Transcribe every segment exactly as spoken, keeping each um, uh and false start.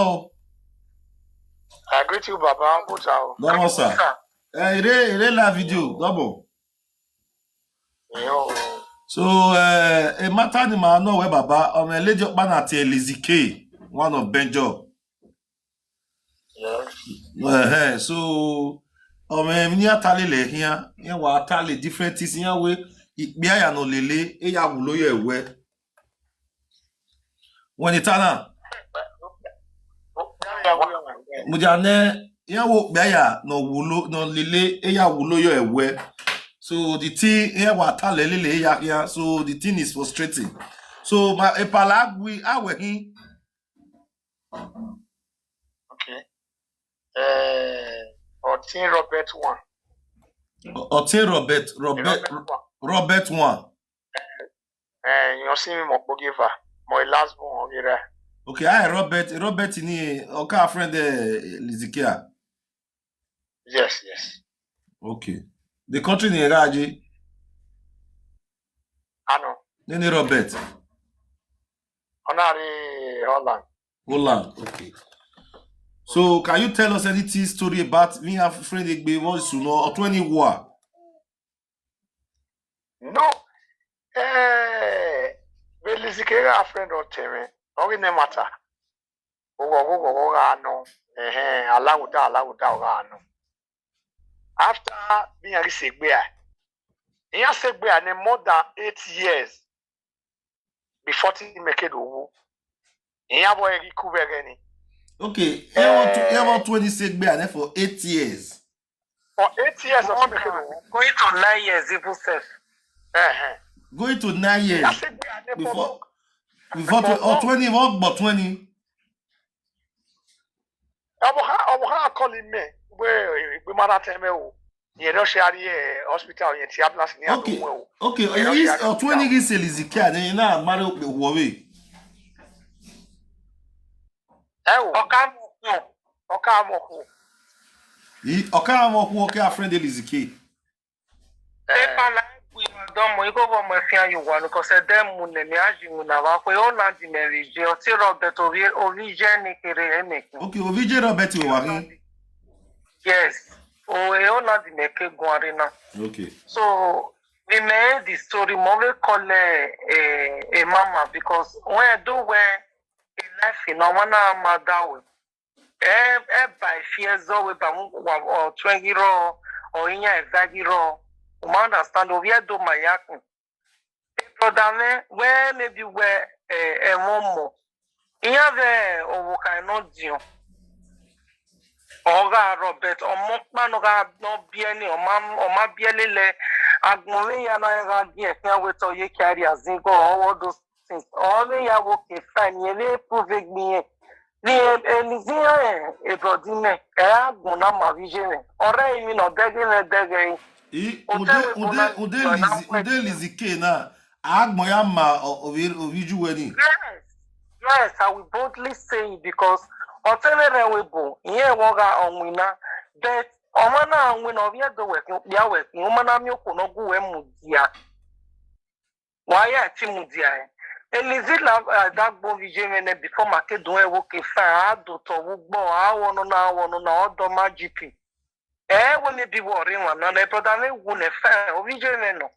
Oh, I greet you, Baba Musa. Double, sir. Eh, ire, ire la video, double. Yo. So, uh, a matter ni ma no we baba, um, a lady up man at Lizzie K, one of Benjo. Yes. Uh, so, um, ni atale le here, here wa atale different things here we, ikpe aya no lele, e ya wulo ye we. When it ana, mujane, ya wo ikpe aya no wulo, no lele, e ya wulo yo ewe. So the thing, ya wa atale lele ya ya. So the thing is frustrating. So my epalagwi awe hin. Okay. Uh, Otin Robert one. Otin Robert, Robert, Robert one. Robert one. Eh, you see me mo bogiva. My last born, you know. Okay, I Robert, Robert ni oka friend eh, Lizikia. Yes, yes. Okay. The country ni Raji. I know. Nini Robert. Honorary Holland. Holland. Okay. So can you tell us anything story about me and friend Egbe Voice, you know, or twenty war? No. Eh, but Lizzie K, a friend of Terry. No, it no matter. Ogo, ogo, ogo, ogo, no. Eh, eh, alawuda, alawuda, ogo, no. After being a Segbe, he has Segbe and more than eight years before he make it. He have already covered any. Okay, you want to you want twenty Segbe and then for eight years. For eight years of make it. Going to nine years, even self. Eh, eh. Going to nine years That's Segbe and then before before tw- or twenty, what but twenty. Ọmọ ha ọmọ ha akọli mme mgbe mgbe mara teme o. Nye no share ye hospital ye ti ambulance ni Okay, adu o. okay, Yeah, is yeah, or twenty yeah. Is Eliziki and then you now marry up the Huawei. Eh o. Ọka mọkwu. Ọka mo ku. He okay, I'm okay, a friend Eliziki. Epala egwu ọdọ mọ iko bo mo fi ayu wa nuko se dem mu ne mi aji mu na wa pe o na di me rije o ti Robert ovi ovi je ni kere eme. Okay, Ovije Robert we were. Yes. O e o na di me ke gwari na. Okay. So we made the story mo we call eh, a mama because when I do where a life in one mother way. E e by fear zo we ba mu wa o twenty ro o inya e vagi ro. O ma understand o we do my yakun. Brother me where maybe where eh e won mo. Iya ve o wo ka no dion. Oga Robert ọmọ pa no ga no bi ẹni ọmọ ọmọ bi ẹlẹlẹ agbọn ya na ga di ẹsìn awe to ye carry azingo all those things. Ọmọ ya wo ke fine ye le prove gbin ye. Ni elizi ya e brodi me e agbọn na ma vi je me. Ọrẹ mi no dege me dege. He O ude tell we ude una- ude una Lizi ude Liziki na. Agmo ya ma Oviju we ni. Yes, yes, I will boldly say it because ọtẹlẹrẹ we bo ìyẹn wọn ga ọ̀wìn náà, but ọmọ náà win na ọbẹ ẹdọ wẹkùn pia wẹkùn ọmọ náà mi kò náà gùn wẹ mú díà. Wàá yà tí mú díà ẹ. Elizila dàgbò vijé mẹnẹ before Makedon ẹ wò kè fà á dòtò wúgbọ á wọnú náà wọnú náà ọdọ má jìpì. Ẹ wọ́n mi bí wọ́n rí wọn náà ẹ brother mi wù ní fẹ́ ẹ òbí jẹ́ mẹ́nà.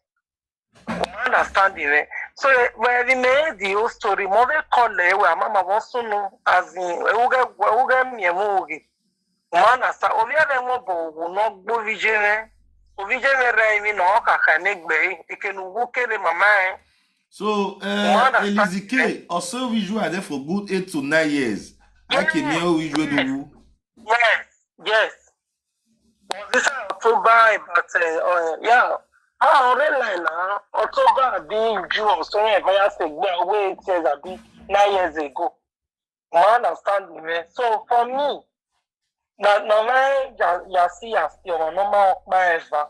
Mo understand rẹ. So where we made the whole story mo fẹ́ kọlẹ̀ ẹ wẹ̀ àmọ́ màá wọ́n súnú as in ewúgẹ́ ewúgẹ́ mi ẹ̀ mú ògè. Mo understand omi ẹ̀ mọ̀ bọ̀ òwò náà gbó vijé rẹ. Òbí jẹ́ mi rẹ mi náà kàkà nígbẹ̀ẹ́ ìkẹnu wú kéré màmá ẹ̀. So uh, Eliziki also visual there for good eight to nine years. I can hear visual do. Yes, yes. Was this October about uh, uh, yeah. Ah, already like now, October being June, so yeah, if I say yeah, wait years I be nine years ago. I understand me. So for me, na na my ya ya see ya see on normal forever.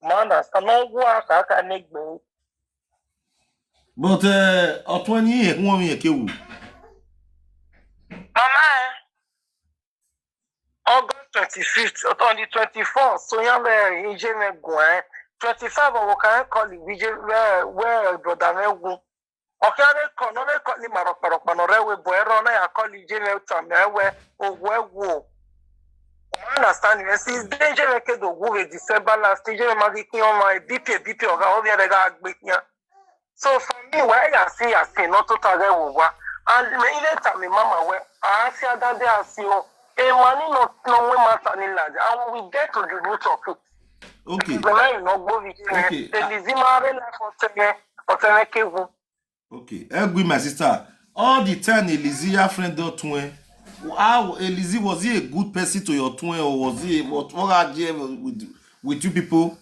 I understand no work I can make me. But uh, Otwani e won mi e kewu. Mama, eh, August twenty-fifth, on the twenty-fourth, so young there in Jeme Gwen. Twenty-five of can call it V J where where brother me go. Ọkịa rekọ nọ rekọ ni marọkparọkpa nọ rewe bụ ero na ya kọli jere tam ewe ogwu egwu. Understand you? Since then, Jere Kedo go with December last, Jere Magi Kioma, B P, B P, Oga, Obi, Adega, Agbekia. So for me, where I see, I see, not to target Wugwa. And me, in the time, Mama, where I see, I don't dare see, oh, a money not no way matter in land. And we get to the root of it. Okay. The man, you know, go with Okay. The Lizima, the life of Tene, of Tene Kevu. Okay, Egwi, my sister. All the time, Elizia friend don twin. How Elizi, was he a good person to your twin, or was he what? What had you with with you people?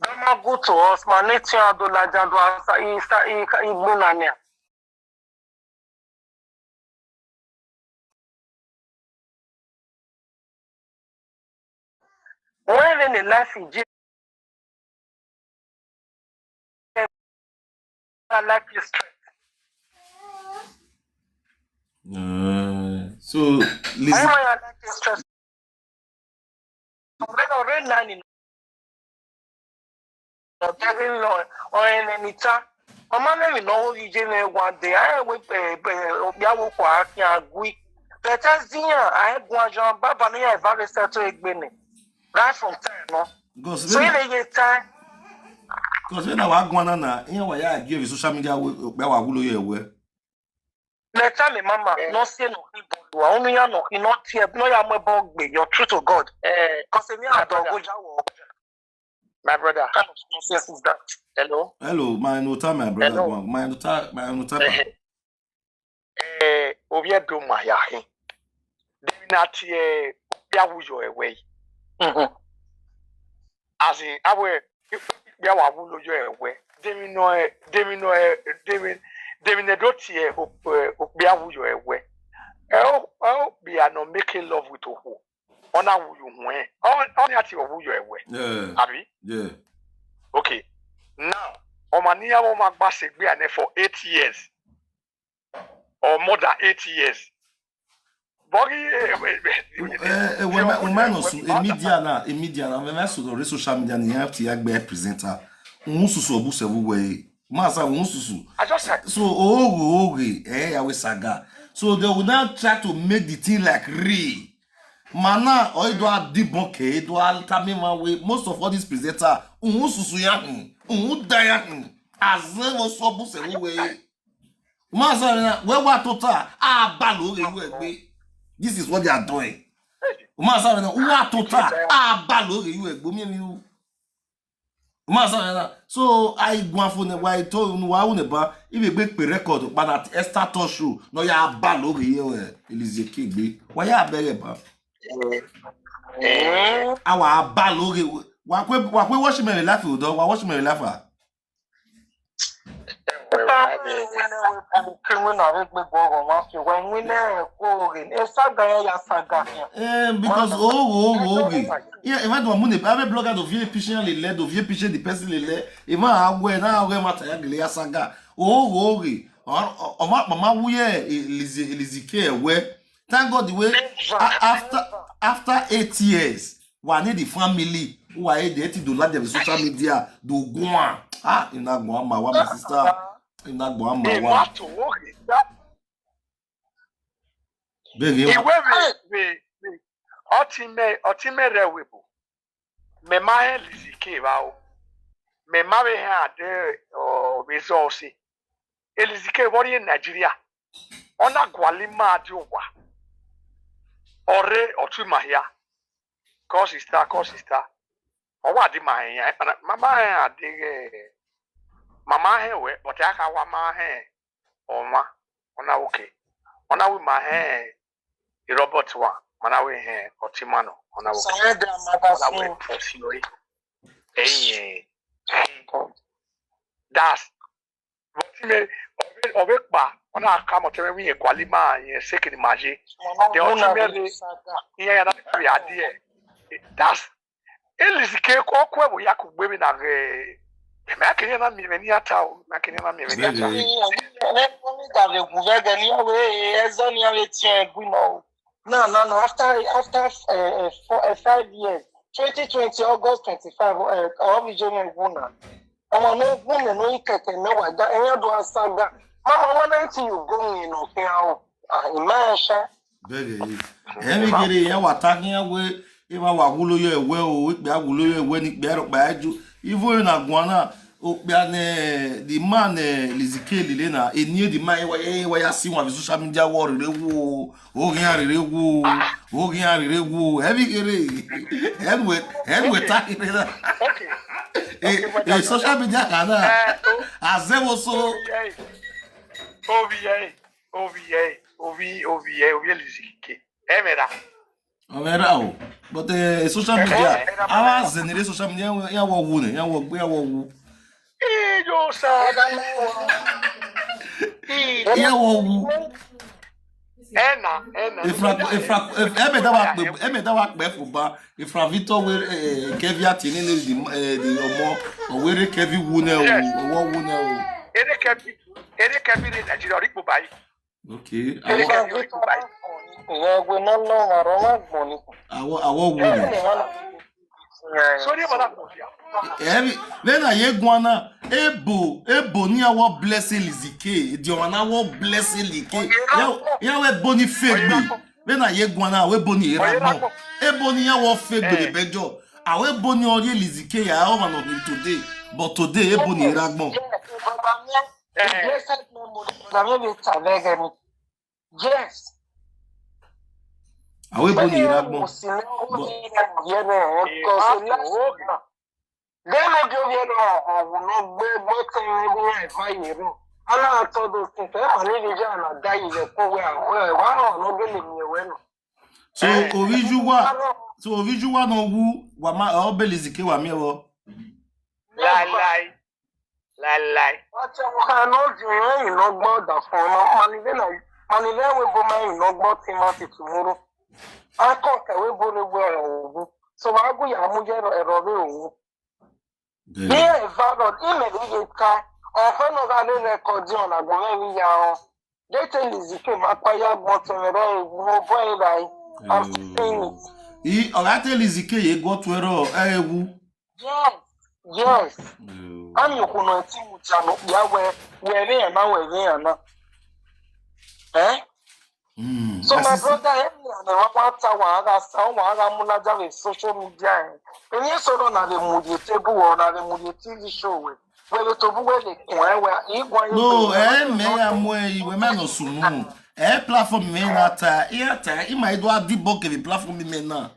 Don't go to us, man. Let's hear the legend. He, he, he, he, he, When in the life in Jesus, I like your strength. Uh, so, I Lizzie, know I like your strength. Already, already, nine in. Or telling Lord, or in any time. Ọmọ mẹ́rin náà ó yí jẹ́ ní one day. I went, eh, eh, Obiawo for Akin Agui. But as Zion, I go and John Baba, no, I very settle Egbene. Right from time, no? because So in when a year time, because when I was going on, here why I give you social media, we we were who you were. Let time, Mama, no say no, he bond. Only ya no, he not here, no, ya my bond, your truth to God. Eh, Because me, I don't go jawo. my brother, Kind of nonsense is that? Hello. Hello, my nota, my brother. Hello. Go on. My nota, my nota. Eh, eh, Oviedo Mayahi. Deminati, eh, Obiawuyo Ewe. Mm-hmm. As in, I will, Obiawuyo Ewe. Demino, eh, Demino, eh, Demin, Deminedoti, eh, Obiawuyo Ewe. Eh, oh, oh, be are not making love with Ohu. Ona Wuyu, eh. Oh, only at Wuyo Ewe. Yeah, Abi? Yeah. Okay. Now, Omania Oma Basegbe and for eight years or more than eight years. Bogi, eh, eh, eh, Eh, eh, when my when my no su e media na e media na when my su re social media ni have to yagbe presenter. Un su su obu se wu we. Ma sa un su su. I just said, So oge oge eh ya we saga. So they will now try to make the thing like real. Mana o do a debunk e do a tami ma we most of all these presenter un su su ya hun un da ya hun. Azen wo so obu se wu we. Ma sa na we wa tota a ba lo re yu egbe. This is what they are doing. Ma sa na wa tota a ba lo re yu egbo mi mi o. Ma sa na so I gwan fo ne wa to nu wa u ne ba ibe gbe pe record pa that Esther Talk Show no ya ba lo re yo eh Elizzy Eke gbe. Wa ya bere ba. eh, Awa ba lo re wa kwe wa kwe watch me laugh o do wa watch me laugh ah. Kí wọ́n náà rí gbogbo ọ̀rọ̀ wọn fi wá wí náà kó o rè ní ṣága yẹn ya ṣága yẹn. Eh, because oh oh oh okay. Yeah, if I do a money, I have a blogger to vie piché le le, to vie piché the person le le. If I have when I have my tire le ya saga. Oh oh okay. Oh my mama wuye Elizzy Eke we. Thank God the way a- after after eight years, we need the family who are there to do like the social media do go on. Ah, in that go on my my sister. In that go on my eh, wife. Mato, okay. Beg you. Iwe we we we. Otime otime re we bo. Me ma he Elizzy Eke ba o. Me ma we he ade o me so si. Elizzy Eke wori in Nigeria. Ona gwali ma di owa. Ore otu ma ya. Call sister, call sister. Owa di ma he ya. Mama he ade. Mama he we, but aka wa ma he. Oma. Ona okay. Ona we ma he. Robert wa. Mana we he. Otimano. Ona okay. Sọ̀rọ̀ dà Ona we magazine. Osimori. Eh. Das. But me, obe obe pa. Ona ka mo teme wi ekwali ma yen sekini maje. The Otimere. Ihe ya na ya die. Das. Elizzy Eke ko ko e bo ya ku gbe mi na re. Me akini na mi me ni ata o. Me akini na mi me ni ata. Beg you. Ẹ fún mi gàlè gùn gẹ́gẹ́ ní ọ̀rẹ́ ẹ̀zọ́ ní ọ̀rẹ́ tí ẹ gbìmọ̀ o. No, no, no. After after uh, uh, four, uh, five years, twenty twenty August twenty-five, uh, all regional winner. Mama no gune no ikeke no wada. Enya do asaga. Mama, what until you go in, okay, how? Ah, imagine. Bẹ́ẹ̀ ni. Ẹ̀mí kiri yẹn wà tá kí yẹn wé ẹ máa wà wúlò yẹ ẹ̀wẹ́ o, ìpè àwúlò yẹ ẹ̀wẹ́ ní ìpè àrọ̀pá ẹ̀jú. Ivo yẹn nà gùn náà, òpè àná the man Lizzy K lílé náà, ènìyàn the man ẹ wáyà ẹ wáyà sí wọn àfi social media wọ rere wo, orin àrèrè wo, orin àrèrè wo, ẹ̀mí kiri ẹ̀wẹ́ ẹ̀wẹ́ tá kiri náà. Okay. Ẹ ẹ social media kan náà, àzẹ́wọ̀sọ. Oviye, oviye, oviye, ovi, oviye, oviye Lizzy K. Emera. Ọmọ ẹ̀rá o, but ẹ social media, àwa zẹ̀nìrè social media, yà wọ̀ wù ni, yà wọ̀ gbé, yà wọ̀ wù. Iyo sa. Yà wọ̀ wù. Ena, ena. Efra, efra, ẹ mẹ dá wa pè, ẹ mẹ dá wa pè fún ba. Efra Victor wé ẹ kẹvi àti nínú di ẹ di ọmọ ọwẹrẹ kẹvi wù nẹ o, ọwọ wù nẹ o. Ere kẹbi, ere kẹbi ni Nigeria rí kò báyìí. Okay. Ere Àwọn kẹbi rí kò báyìí. Ìyẹn ẹgbẹ́ náà lọ́rùn àrọ́ má gbọ̀n ni. àwọn àwọn wù nẹ. Sori ẹ bala kò di a. Ẹ̀rí lẹ́nà yé guana ebo ebo ní àwọ̀ blessing Lizzy K, di ọ̀nà àwọ̀ blessing Lizzy K. Yàwọ̀ ebo ní fẹ́gbẹ̀. Lẹ́nà yé guana àwọn ebo ní ìrà gbọ̀n. Ebo ní àwọ̀ fẹ́gbẹ̀ lè bẹ́jọ́. Àwọn ebo ní ọ̀rẹ́ Lizzy K yà ọ̀rọ̀ nà ní today, but today ebo ní ìrà gbọ̀n. Blessed memory, brother, maybe it's a very good. Yes. Àwọn ebo ní ìrà gbọ̀n. Then no give you no, no, no, no, gbé gbé tẹ̀lé ní ẹ̀fà yìí rò. Aláàtọ̀ tó ti fẹ́ pàdé ìdíjà àná dá ilẹ̀ kó wẹ àwọn ẹ̀wà náà ló gbé lè mi ẹ̀wẹ́ nù. So oríjú wà, so oríjú wà náà wú wà má ọ bẹ Lizzy K wà mí ẹwọ. Láíláí. Láíláí. Wọ́n ti wọ́n ká náà ju ìwé ìná gbọ́ ọ̀dà fún ọmọ. Mànìlẹ́ náà, mànìlẹ́ ìwé bó máa ìná gbọ́ tí máa ti tù múrú. Akọ̀ kẹ̀wé bó lè wọ ẹ̀rọ òwú. So wàá gùn yà á mú jẹ́ ẹ̀rọ rẹ̀ òwú. Ní ẹ̀fà náà, ìmẹ̀lẹ́ yìí ká, ọ̀fẹ́ náà ká lé rẹ̀kọ̀dì ọ̀nà àgbọ̀nrẹ́ mi yà ọ́. Dẹ́tẹ̀ Lizzy K máa payá gbọ́n tẹ̀lé rẹ̀ ìwọ bọ́ ìlà yìí. I'm saying it. Ì ọ̀rá tẹ Lizzy K yé gbọ́ tu ẹ̀rọ ẹ̀ ewu. Yes, yes. Ami kuna ti mujano ya we we ne ya na we ne ya na. Eh? Mm. So my That's it. Brother, eh, na wa wa ta wa ga sa wa ga muna ja we social media. Eh. Ni so no na le mu di tebu o na le mu di T V show we. We le to bu we le kun e we igwa yo. No, eh, me ya mo e we ma no sunu. Eh, platform me na ta, e ta, e ma do a di boke the platform me na.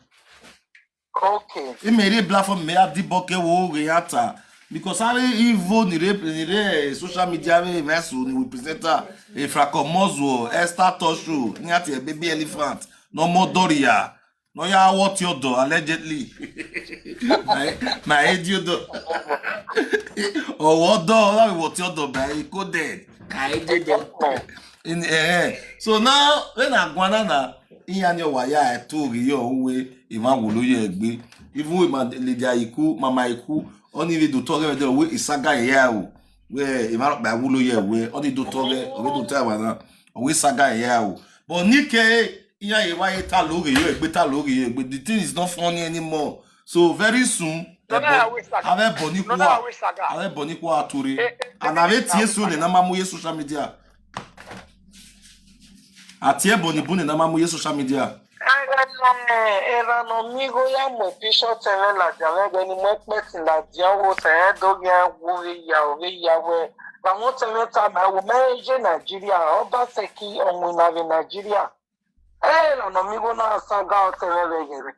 Okay. E me re platform me a di boke wo re ata. Because I even ni re ni re social media we me so ni we presenter e Fracomozo, Esther Tosho, ni ati e Baby Elephant, no more Doria. No ya what your door allegedly. My my head your door. Oh what door? That what your door by coded. I did door. In eh. So now when I go na na in your waya I told you we ima wulu ye gbe. Even with my lady Iku, mama Iku, only we do talk there we isaga ya o. We ima ba wulu ye we only do talk we do tell na. We saga ya o. But nike iya ye wa ye ta lo ye gbe ta lo ye gbe. The thing is not funny anymore. So very soon, No, no, we saga. Ave boni No, no, kwa. we saga. Ave boni kwa ture. Eh, eh, And ave eh, tie so ne na mamu ye social media. Atie boni bune na mamu ye social media. Era no migo ya mo pisho tele la dia le ni mo pe ti la dia wo se do ya wo ya wo ya we. Ba mo tele ta na wo me je Nigeria, Obaseki onwe na ve Nigeria. Eh, no no migo na saga o tele le gere.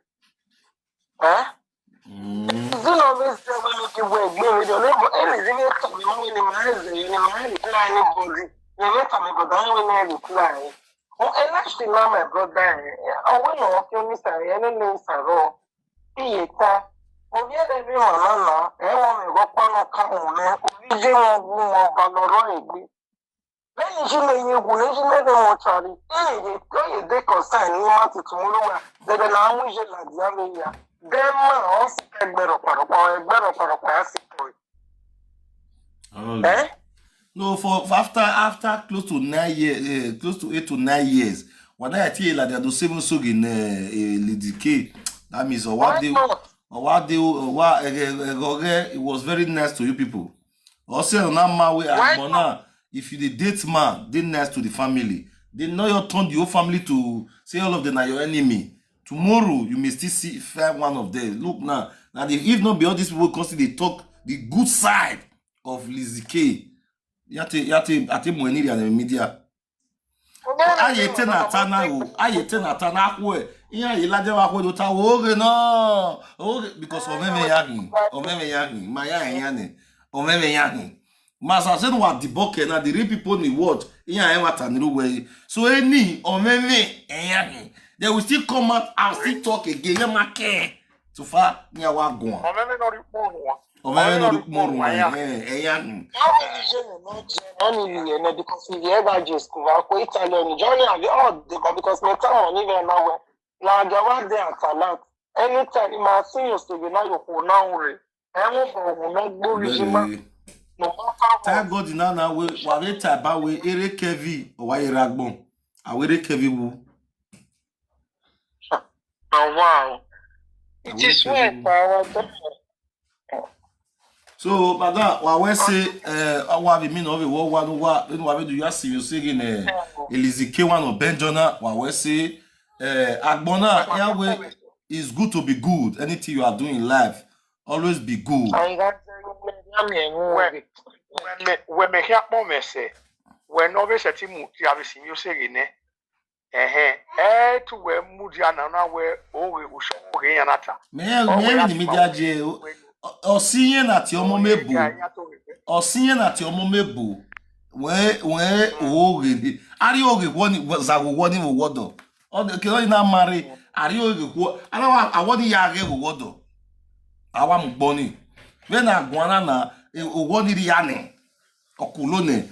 Eh? Mm. Zino ve se we mi ki we gbe mi do le bo e ni zini to mi mo ni ma ze ni ma ni kula ni body. Ni ve ta mi body ni we ni kula ni. O e la shi na my brother e. O we no ke mi sa e ni ni sa ro. Iye ta. Mo bi e de bi mo na na. E wo mi go pa no ka mo me. O bi je mo gu mo ba no ro e gbe. Lẹ́yìn tí mo yẹ wò lẹ́yìn mẹ́rin wọn tàrí, èyí tó yẹ dé concern ní má ti tún ló wà. Dẹ̀dẹ̀ náà mú ṣe làdí àmì ìyá. Dẹ́mà ọ̀ sì ẹgbẹ́ rọ̀pọ̀rọ̀pọ̀ ẹgbẹ́ rọ̀pọ̀rọ̀pọ̀ á sì pọ̀. Oh. Ẹ́ No, for, for after after close to nine years, uh, close to eight to nine years, when I tell you like that, those seven song in uh, uh, Lady K, that means why Owade, not? Owade, Owa, uh, uh, uh, it was very nice to you people. Or say na man wey Why agbon not? Now, if you dey date man, dey nice to the family. They no your turn the whole family to say all of them are your enemy. Tomorrow, you may still see find one of them. Look now, now the, if not be all these people come still dey talk the good side of Lizzie K. Yate, yate, ate mo eni ria media. Aye te na ta na o, aye te na ta na kwe. Iya ye la de wa kwe do ta o ge na. O ge because o meme ya hin, o meme ya hin, ma ya ya ne. O meme ya hin. Ma sa se no wa di boke na the real people ni what. Iya e wa ta ni ru we. So any o meme e ya hin. They will still come out and still talk again. Ya ma ke. So far, ni a wa gone. Ọmọ mi náà rí pòrò wọn. Ọmọ mi náà rí pòrò wọn. Eh, eh, ya. Báwo ni ṣe lè máa jẹ ọ́nì nìyẹn náà? Because if you ever just go out for Italian, Johnny and the odd they go because my time on even now well. Like I want there at Talat. Anytime you might see you still be now you for now re. I won't go no go regime. No matter what. Thank God now now we wa re ta ba we ere kevi o wa iragbon. Awere kevi wu. Oh, wow. It is well for our government. So, madam, wa we say, uh, wa be mean of it, what wa wa wa do you see you say in uh, Elizike one of Benjona, wa we say, uh, Agbona, yeah, we, it's good to be good. Anything you are doing in life, always be good. Weme hia kpɔ mɛ sɛ, wɛ nɔ bɛ sɛ ti mu ti a bɛ si mi o se ge nɛ. Ɛhɛn, ɛ tu wɛ mu di ana na wɛ o ge o sɔ o ge yan na ta. Mɛ mɛ ni mi di a jɛ o. Ɔsi yɛn na ti ɔmɔ mɛ bo. Ɔsi yɛn na ti ɔmɔ mɛ bo. Wɛ wɛ o ge de. Ari o ge wɔ ni zago wɔ ni wo wɔ dɔ. Ɔde ke ɔyi na mare. Ari o ge wɔ. Ana wa awɔ ni ya ge wo wɔ dɔ. Awa mu gbɔ ni. Wɛ na guana na o wɔ ni ri ya ni. Ɔkulo ne.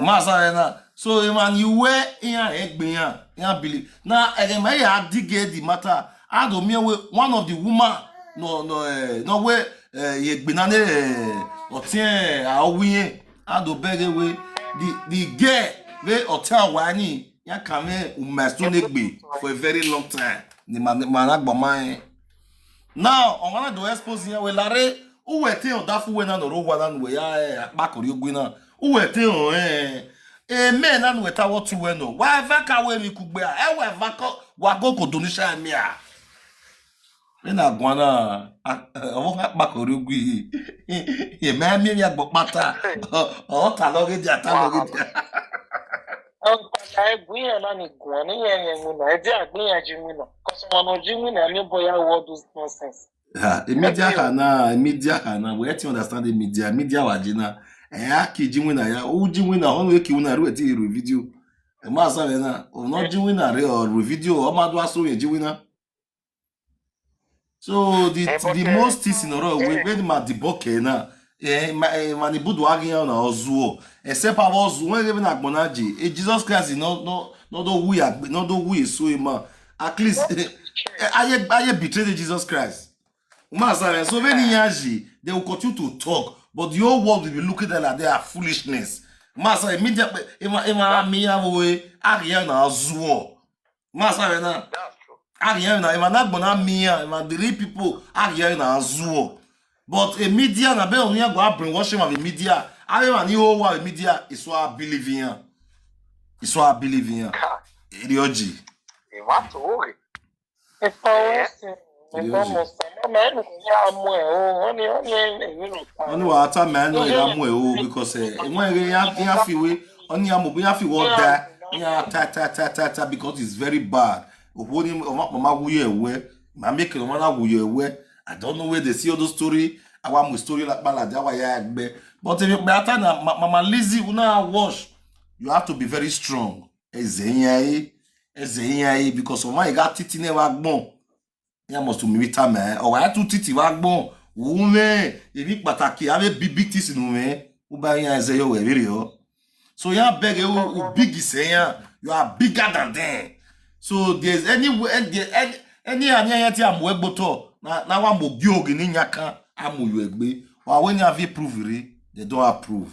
Masa na. So man you were in a egbe ya. Ya bili. Na ege me ya dig the matter. I don't mean we one of the woman. No no eh, no we eh, ye gbe na ne eh, otin eh, a owi yen. I don't beg we the the girl we otin wa ni. Ya kame umesto ne gbe for a very long time. Ni man man agboma yen. Now, I want to expose here we lare. Uwe te o dafu we na no ro wa na we ya eh akpa kori ogwi na. Uwe te o eh. Amen na we ta wo tu we no. Wa va ka we mi kugbe a. E we va ko wa go ko donisha mi a. Me na guana. O ka pa kori ogwi. Ye me mi mi agbo pata. O ta lo ge dia ta lo ge dia. Ọ̀pàdà ẹ̀gbọ́n yẹn náà ni gùn ọ́ níyẹn yẹn mi náà. Ẹ jẹ́ àgbéyànjú mi náà. Kọ́sọ̀mọ́ náà jí mi náà ní bóyá all those nonsense. Ha, e media ha na, e media ha na. We ti understand the media, media wa jina. E a ki ji wina ya, o ji wina, ho we ki wina ru e ti ru video. E ma sa we na, o no ji wina re o ru video, o ma do aso ye ji wina. So the the most things in the world we we ma the boke na. Eh, ma eh, ma ni budu agi ya na ozuo. Except abo ozuo we na gbona ji. Eh, Jesus Christ no no no do we no do we so ma. At least eh, aye aye betray the Jesus Christ. Master, so many years they will continue to talk, but the whole world will be looking at them like they are foolishness. Master, immediately, if I if I me ya we agi ya na ozuo. Master na. That's true. Agi ya na if I na gbona me ya, if I the real people agi ya na ozuo. But a media na be only go brainwash him of a media. I don't want you all a media is what I believe in. Is what I believe in. Ka. Rioji. E wa to ori. Ìfọwọ́sí. Ìfọwọ́sí. Ọmọ ẹnu kò ní àmú ẹ̀ o. Wọ́n ní wọ́n ní èyí ló pa. Wọ́n ní wàá tà mí àánú ẹ̀ lámú ẹ̀ o because ẹ̀ wọ́n ẹ̀ yẹn á fi wé wọ́n ní àmọ̀ bí wọ́n á fi wọ́n da ní à ta ta ta ta ta because it's very bad. Òpó ní ọmọ àpò máa wúyọ̀ ẹ̀ wẹ́ màá mẹ́kẹ̀ ọmọ náà wúyọ̀ ẹ̀ wẹ́. I don't know where they see all those story. Àwa mú story lápá làdí àwa ya ẹgbẹ́. But if you pay attention, Mama Lizzie, una wash. You have to be very strong. Eze ihe anyị eze ihe anyị because ọma ị ga titi na-ewe agbọn ya must to meet time eh ọwa ya tu titi wa agbọn ume ebi pàtàkì ave big big things nu me uba ya eze yo we biri o so ya beg you u big is ya you are bigger than them so there's any any any any anya ya ti amu egboto na na wa mo gi ogi ni nyaka amu yo egbe wa we ni avi prove ri they don't approve.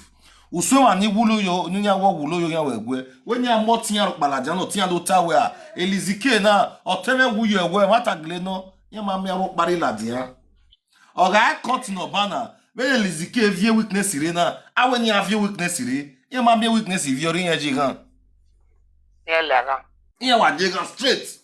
Uswe wa ni wulo yo, ni ya wo wulo yo ya we gwe. We ni amo ti ya rukpala jano ti ya do ta we a. Elizike na, oteme wu yo we, mata gle no. Ya ma mi aro pari la dia. Oga e cut no bana. When Lizzy K vie weakness re na, awe ni a vie weakness re. Ye ma vie weakness vi ori yen je gan. Ye la gan. Ye wa je gan straight.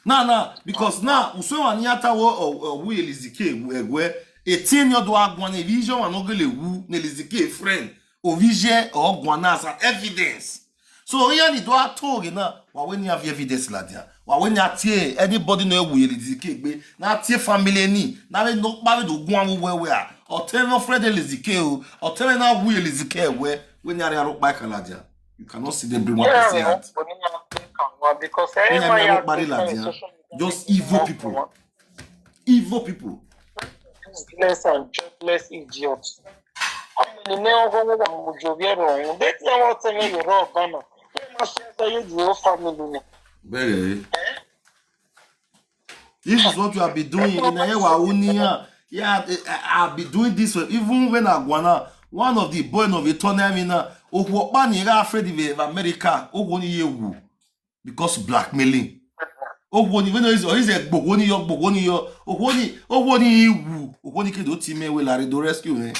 Na na, because na uso wa ni ata wo o wu Lizzy K egwe. Eighteen year do agwan ne vision wa no gele wu ne Lizzy K friend. O vision o gwan na as evidence. So here ni do atoge na, wa we ni have evidence la dia. Wa we ni atie anybody no wu Lizzy K gbe. Na atie family ni, na we no pa we do gwan wo we we a. O te no friend Lizzy K o, o te na wu Lizzy K we, we ni are aro pa ka la dia. You cannot see them bring one person out. Because When you everybody are has nobody like different that. social media Just people evil more people. More Evil people. Useless and jobless idiots. How many men go go go go get wrong? They tell what tell you rob banner. They must say you do family. Very. This is what you have been doing in Ewa Unia. Yeah, I, I've been doing this for, even when I wanna, one of the boy of Itoniamina, Okwopani afraid of America, Ogoni Yewu, because blackmailing. Ogoni, when is is a Bogoni yo, Bogoni yo, Ogoni, Ogoni Yewu, Ogoni Kedo Time will are do rescue, eh?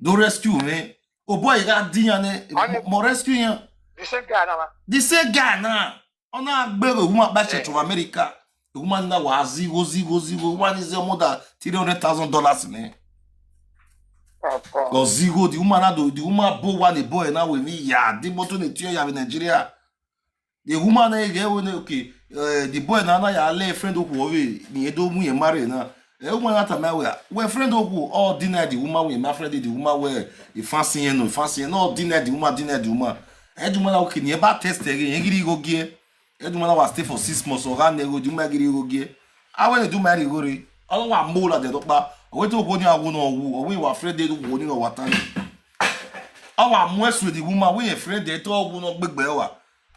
Do rescue, eh? Oh boy, got Diane, more rescue, yeah. The same guy now. The same guy now. Ona agbero woman back to America. The woman now was zero zero zero. One is more than three hundred thousand dollars in it. Or zero. The woman had the woman bought one a boy now with me. Yeah, the bottom the tear in Nigeria. The woman na get when okay. Uh, the boy na na ya le friend oku owe ni edo mu ye marry na. E woman na ta my way. We friend oku all deny the woman we my friend the woman we e fancy no fancy no deny the woman deny the woman. E do man okay ni e ba test again e giri go gie. E do man wa stay for six months or ran nego do my giri go gie. I want to do my rigori. All wa mo la de dokpa. We to go ni awo no wu. We wa friend dey do wo ni no watan. Our most with the woman we a friend dey to wo no gbegbe wa.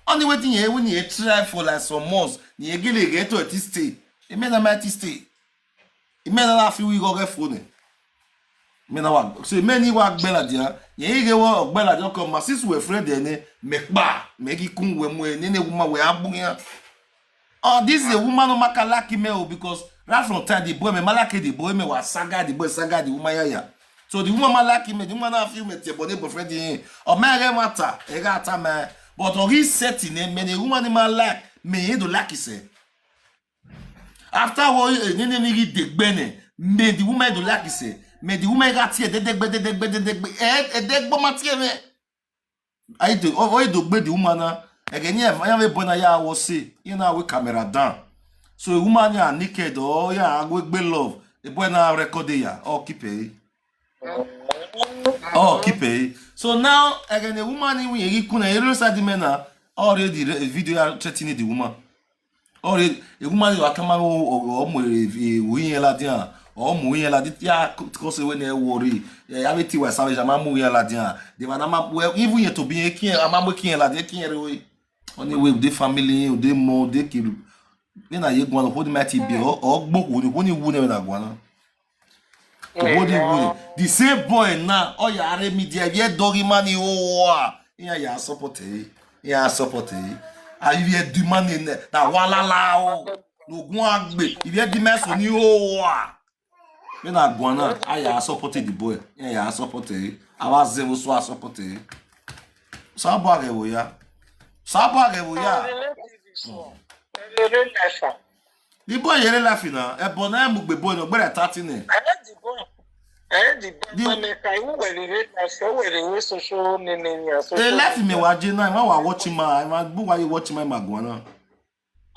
Only wetin ye when ye try for like some months, ni ye gele get to this stay. E me na my this stay. E me na la fi we go get phone. Me na wa. So many wa gbela dia. Ye ge wo gbela dia come my sis we friend dey ne. Me pa. Me gi kun we mo ne ne woman we abu ya. Oh, this is a woman no maka lucky me oh, because right from time the boy me malake the boy me was saga the boy saga the woman yaya. So the woman malake me, the woman na feel me te boy boyfriend in. Oh man, get matter, e got time man. But on his setting, eh, me the woman in my life, me he do lucky say. After all, eh, nene nigi de gbene, me the woman do lucky say, me the woman got here, de de gbe, de de gbe, de de gbe, eh, eh, de gbo matie me. I do, oh, oh, do gbe the woman na. Again, yeah, I have a boy na ya was say, you know, we camera down. So a woman ya naked or ya go gbe love, a boy na record ya, oh keep it. Oh keep it. So now again, a woman in we kuna you know side men na already re- video ya threatening the woman. Already a woman you are come o o mo e wi yen la dia. O mo yen la dia cause we na worry. Ya we ti wa savage ma mo yen la dia. The man ma we even yet to be a king ama mo king la dia king re we. Only we the family, the more, the kill. Then I go hold my T B or or gbo ko ni ko ni wu ne na gwana. What do you want? The same boy now, oh yeah, are me there, yeah, doggy man, oh, yeah, yeah, support it, yeah, support it. I hear the man in there, that walala, oh, no go and be, if you the mess on you, oh, ah. Me na gwana, I yeah, support the boy, yeah, yeah, support it. I was zero so I support it. Sabo age wo ya, sabo age wo ya. The boy yere laughing na. E boy na mu gbe boy no gbere thirty ne. E laugh me wa je na, ma wa watch ma, ma bu wa you watch ma ma gwana.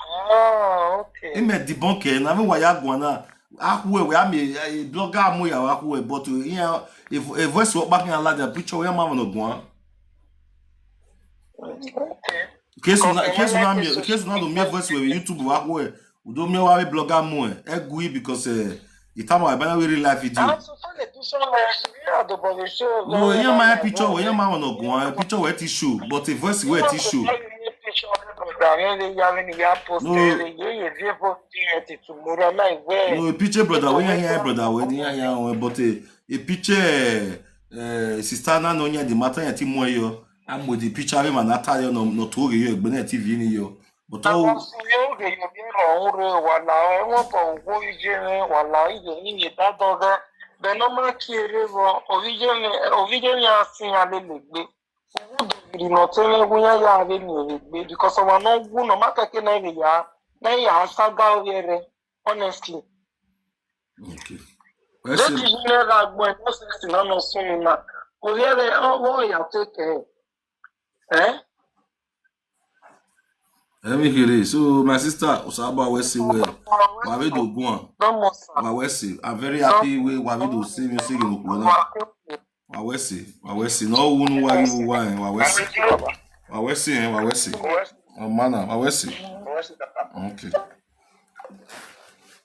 Oh, okay. Ime debunk e na me wa ya gwana. Ahwe we am a blogger mo ya wa ahwe but yeah, if a voice work back in la the picture we ma no gwan. Okay. Kesu na kesu na mi kesu na do mi voice we YouTube wa ko e. Udo mi wa blogger mo e. E gui because eh itama ba na we real life video. No, yeah, my picture, yeah, my one of one picture where tissue, but a voice where tissue. No, a picture brother, we yeah brother, we yeah yeah, but a a picture eh sister na no nya the matter ya ti mo yo. I'm with the picture we man na ta yo no no to yo egbe na T V ni yo. But oh, Oge yo mi ro ure wala e won to wo ije ni wala ije ni ye da doga. Be no ma kere vo, ovijo ni, ovijo ni asi ya le legbe. Ugu do viri no teme gu ya ya ave ni legbe, because wa no gu no ma keke na eve ya, na ya saga oviere, honestly. Okay. Let you never go and no sense na no sunu na. Oviere, oh, oh, ya take care. Eh? Let me hear it. So, my sister, Osaba, we say well. Wawe do go on. Don't must. Wawe say, I'm very happy we Wawe do say music in Okuna. Wawe say, Wawe say. No one why you why Wawe say. Wawe say, eh, Wawe say. Oh, mana, Wawe say. Okay.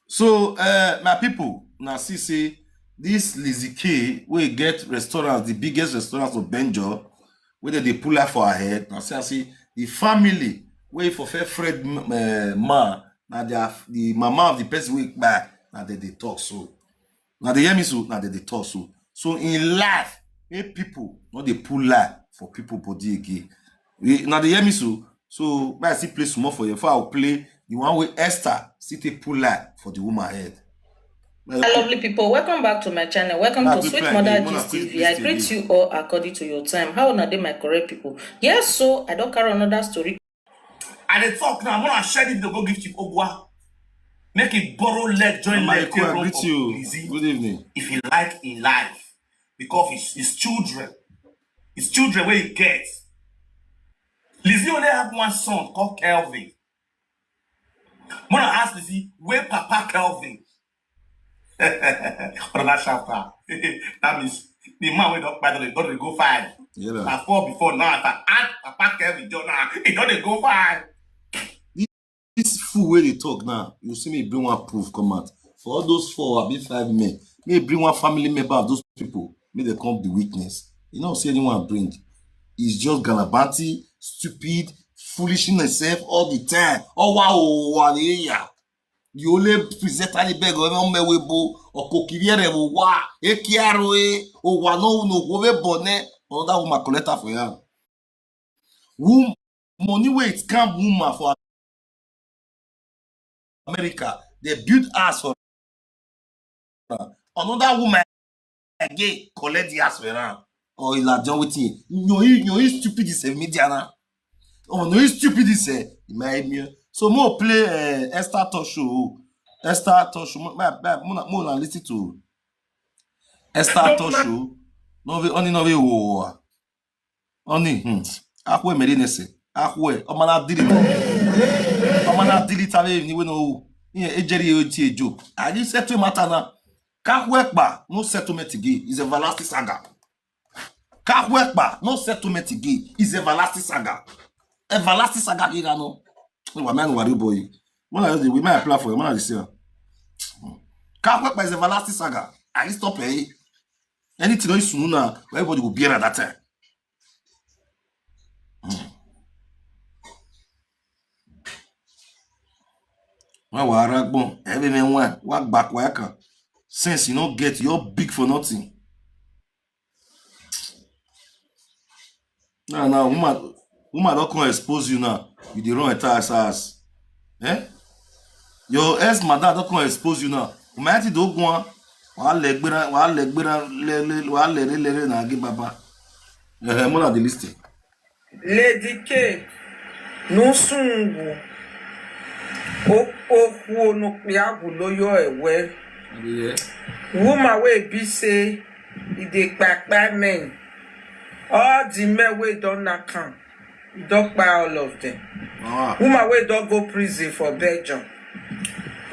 So, uh, my people, now see say this Lizzie K, we get restaurants, the biggest restaurants of Benjo, where they pull out for her head. Now see, I see the family, where for fair Fred uh, ma, now they have the mama of the person we buy, now they, they talk so. Now they hear me so, now they, they talk so. So in life, make people not they pull lie for people body again. We, now they hear me so. So I see play some more for you. If I will play the one with Esther, see they pull lie for the woman head. Hi, lovely people, welcome back to my channel. Welcome Nah, to good Sweet plan. Mother Hey, Mona, Gist quick, T V. I please, greet T V. You all according to your time. How are they, my correct people? Yes, so I don't carry another story. And they talk now, I'm gonna share it to go give Chief Ogwa. Make it borrow leg, join Mama leg, Eku, I run greet for you. Lizzie. Good evening. If he like in life, because it's his children, his children where he gets. Lizzie only have one son called Kelvin. When I ask Lizzie, where Papa Kelvin? Another chapter. That means the man wey don kpai don dey go five. Yeah. Na four before, now if I add Papa Kelvin join now, he don dey go five. This fool where they talk now, you see me bring one proof come out. For all those four, I be five men. Me bring one family member of those people. Make they come the witness. You know, see anyone bring. It's just galabanti, stupid, foolishness himself all the time. Oh wow, oh, wow, yeah. You only present any beg or no me we bo or kokiriere wo wa. E kiaro e o wa no no go we bone. Another woman collect her for you. Wom- money wey scam woman for America, they build house for her. Another woman again collect the house for her. Or he like John Whitney. No, he no he stupid is a media now. Oh no, he stupid is a my me. So more play uh, Esther Talk Show. Esther Talk Show. More, more, more, more listen to Esther Talk Show. No, we only know we war. Oni, hmm. Akwe mere nese. Akwe, omana delete. Omana delete ave ni we no. Ni ejeri oti ejo. Agi settle matter na. Kakwe pa, no settlement again. Is everlasting saga. Kakwe pa, no settlement again. Is everlasting saga. Everlasting saga kira no. Wa man worry boy. When I we might apply for, when I say. Kakwe pa is everlasting saga. I stop eh. Anything no sunu na, everybody go bear at that time. Hmm. Wa wa aragbon, every man wa wa back wa kan. Sense you no get, you're big for nothing. Now, now, woman, woman don't come expose you now. You dey run entire house. Eh? Your ex madam don't come expose you now. Umaiti do go on. Wa le gbera, wa le gbera, le le, wa le re le re na gi baba. Eh, eh, more than the listing. Lady K, nusungu, o- okwu onukpiagwu loyo ewe. Yeah. Woman wey be say e dey kpai kpai men. All the men wey don knack am, e don kpai all of them. Ah. Woman wey don go prison for Belgium.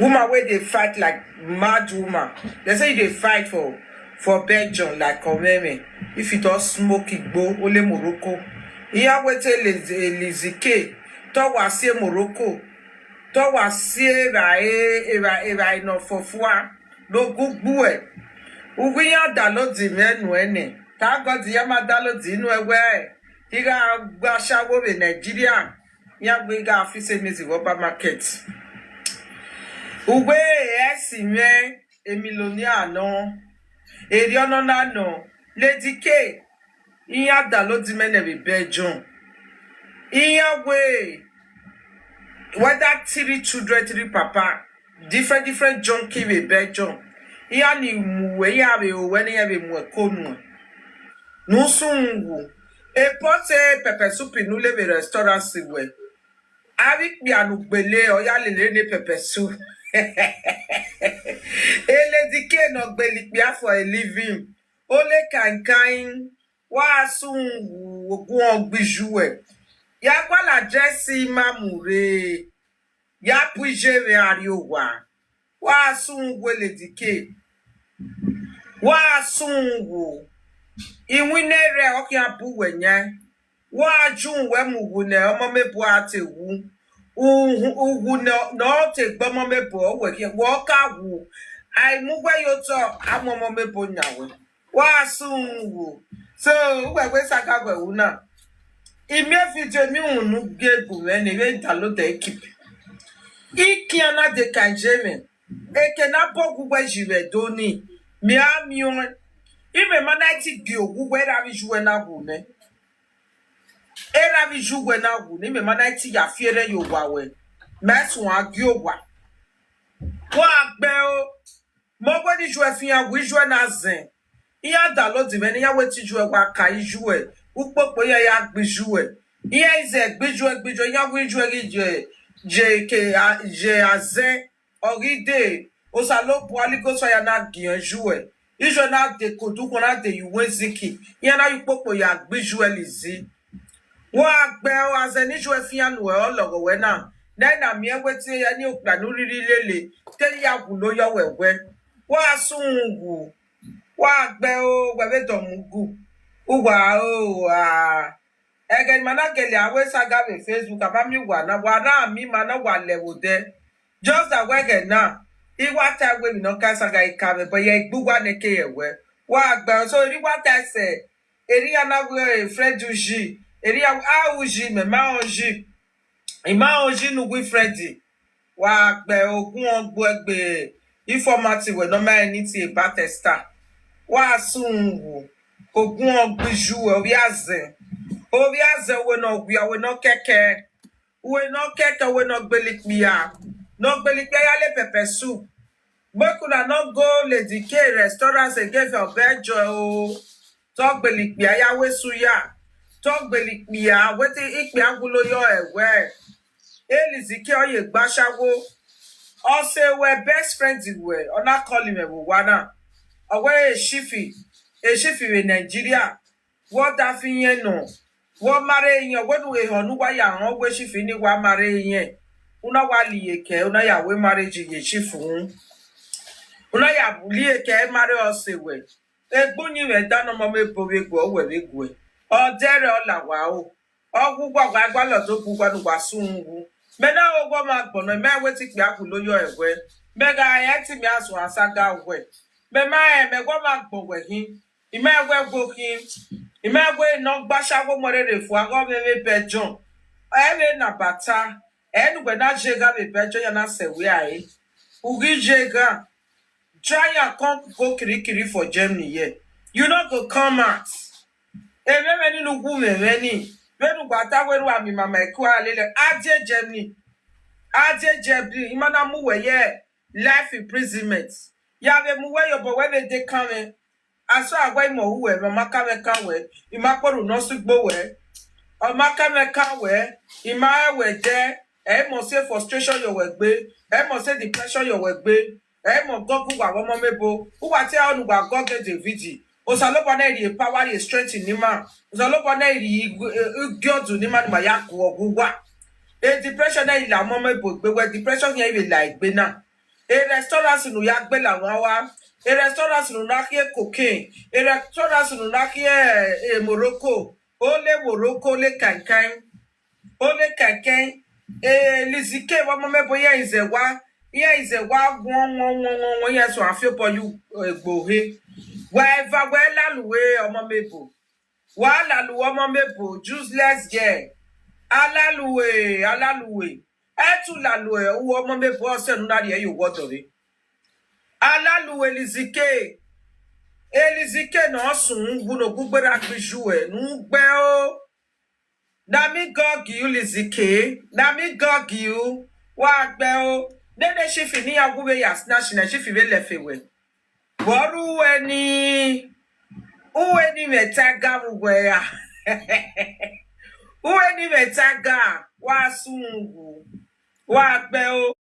Woman wey dey fight like mad woman. They say you dey fight for for Belgium like Omeme. If you don smoke igbo, only Morocco. Iya wetin Lizzie K. Towa sie Morocco. Towa sie ra e ra e ra ino fofua. No gugbu e. Ugu ya download the menu ene. Thank God ya ma download the inu ewe. Iga gba shawo be Nigeria. Ya gbe iga office music over market. Ugbe esi me a millionaire no. Eri ono na no. Lady K. Iya download the menu be Belgium. Iya way. Whether three children, three papa, different different junkie wey Belgium. Iya ni mu we, iya be o we ni ya be mu e konu. Nu sun wu. E pote pepper soup nu le be restaurant si we. Abi kpia nu gbele, oya lele ne pepper soup. E Lady K no gbeli kpia for a living. Ole kankan. Wa sun wu ogun ogbiju e. Ya kwa la dress ma mu re. Ya puje ve ari owa. Wa sun wu Lady K. Wa sun wu. Iwin ne re okian bu we yen. Wa jun we mu wu ne omo me bu ate wu. Uwu ne no te gbo omo me bu o we ke wo ka wu. Ai mu we yo to amo omo me bu nya we. Wa sun wu. So we we saga we wu na. Imi e video mi unu ge gu me ne we download e keep. Ikiana de kanjeme. Eke na bogu we jiwe doni. Mi a mi o. Ime mana ti gbi ogu we ra bi ju we na wu ne. Era bi ju we na wu ne. Ime mana ti ya fiere yo wa we. Me sun a gbi owa. Wa gbe o. Mo gbe ni ju e fi ya wi ju e na zen. Iya download me ni ya we ti ju e wa ka ju e. Upopo ya ya gbi ju e. Iya ize gbi ju e gbi ju e ya wi ju e gi je. Je ke a je azen. Ogide, Osalobua Holy Ghost fire na gbiyanju e. Ijo na de kodu ko na de yuwe ziki. Iya na yukpokpo ya gbiju e lizi. Wa gbe o aze ni ju e fian we o logo we na. Na na mi e we ti ya ni okpa nu riri lele. Te ya wu lo yo we we. Wa sun wu. Wa gbe o we be do mu gu. Uwa o a. Ege mana gele awe saga be Facebook abami wa na wa na mi mana wa le wo de. Just a wege na. Iwa ta we mi no ka saga ikabe but ye gbugwa ne ke ye we. Wa gbe so eri wa ta se. Eri ya na we friend uji. Eri ya a uji me ma uji. Ima uji nu we friend. Wa gbe ogun ogbo egbe informative we no ma anything about Esther. Wa sun wu. Ogun ogbiju we obi azen. Obi azen we no gbi we no keke. We no keke we no gbelikpia. No gbelikpia ya le pepper soup. Make una no go Lady K restaurant again for Belgium o. Togbelikpia ya we suya. Togbelikpia we ti ikpia gulo yo ewe. Elizike oye gbashawo. Ose we best friend we. Ona call him we wana. Owe eshifi. Eshifi we Nigeria. Wo da fi yen no. Wo mare yen we nu e ho nu wa ya han we shifi ni wa mare yen. Una wa liye ke una ya we marriage ye shifu. Una ya liye ke mare ose we. Egbunyi we da no mo me bo we gwo we we gwo. O dere o la wa o. Ọgwụgwọ agwa agwa lọdọ bụkwanụ gbasu ngwu. Mena ogwo ma gbọnọ me wetikpi akwụlo yo egwe. Mega ya ti mi asu asaga gwe. Mema e megwo ma gbọgwe hi. Ime egwe gwo hi. Ime egwe no gbasha gwo morere fu ago meme bejon. Ebe na bata. Enugwe na jega be bejon ya na se we ai. Ugi jega. Try and come go kirikiri for Germany here. You no go come out. Ememe ni nugu memeni. Wenu gwata weru ami mama ekwa lele. Adie Germany. Adie Germany. Imana muwe ye. Life imprisonment. Ya be muwe yo bo we be de kame. Aso agwa imo uwe mama kame kawe. Ima kporu no sugbo we. Oma kame kawe. Ima ewe de. E mo se frustration yo we gbe. E mo se depression yo we gbe. E mo go ku wa mo mebo. U wa te onu wa go ge David. Osalobua na iri power, iri strength ni ma. Osalobua na iri igi odu ni ma ni ma ya ku ogu wa. E depression na ila mo mebo gbe we depression ya ibe la igbe na. E restaurant nu ya gbe la wa wa. E restaurant nu na hie cocaine. E restaurant nu na hie e Morocco. Ole Morocco le kankan. Ole keke. Eh, Lizike wa mo mebo ya ize wa. Ya ize wa won won won won won ya so afio po yu egbo he. Wa eva we laluwe omo mebo. Wa laluwe omo mebo useless girl. Alaluwe alaluwe. Etu laluwe u omo mebo ose nu na ri eyo wodo re. Alaluwe Lizike. Elizike no sun wu no gugbera gbiju e nu gbe o. Na mi gog you Lizike. Na mi gog you. Wa gbe o. Nene shifi ni ya gube ya snatch na shifi be lefe we. Bọrọ uwe ni, uwe ni metaga uwe ya. Uwe ni metaga wa sungu. Wa gbe o.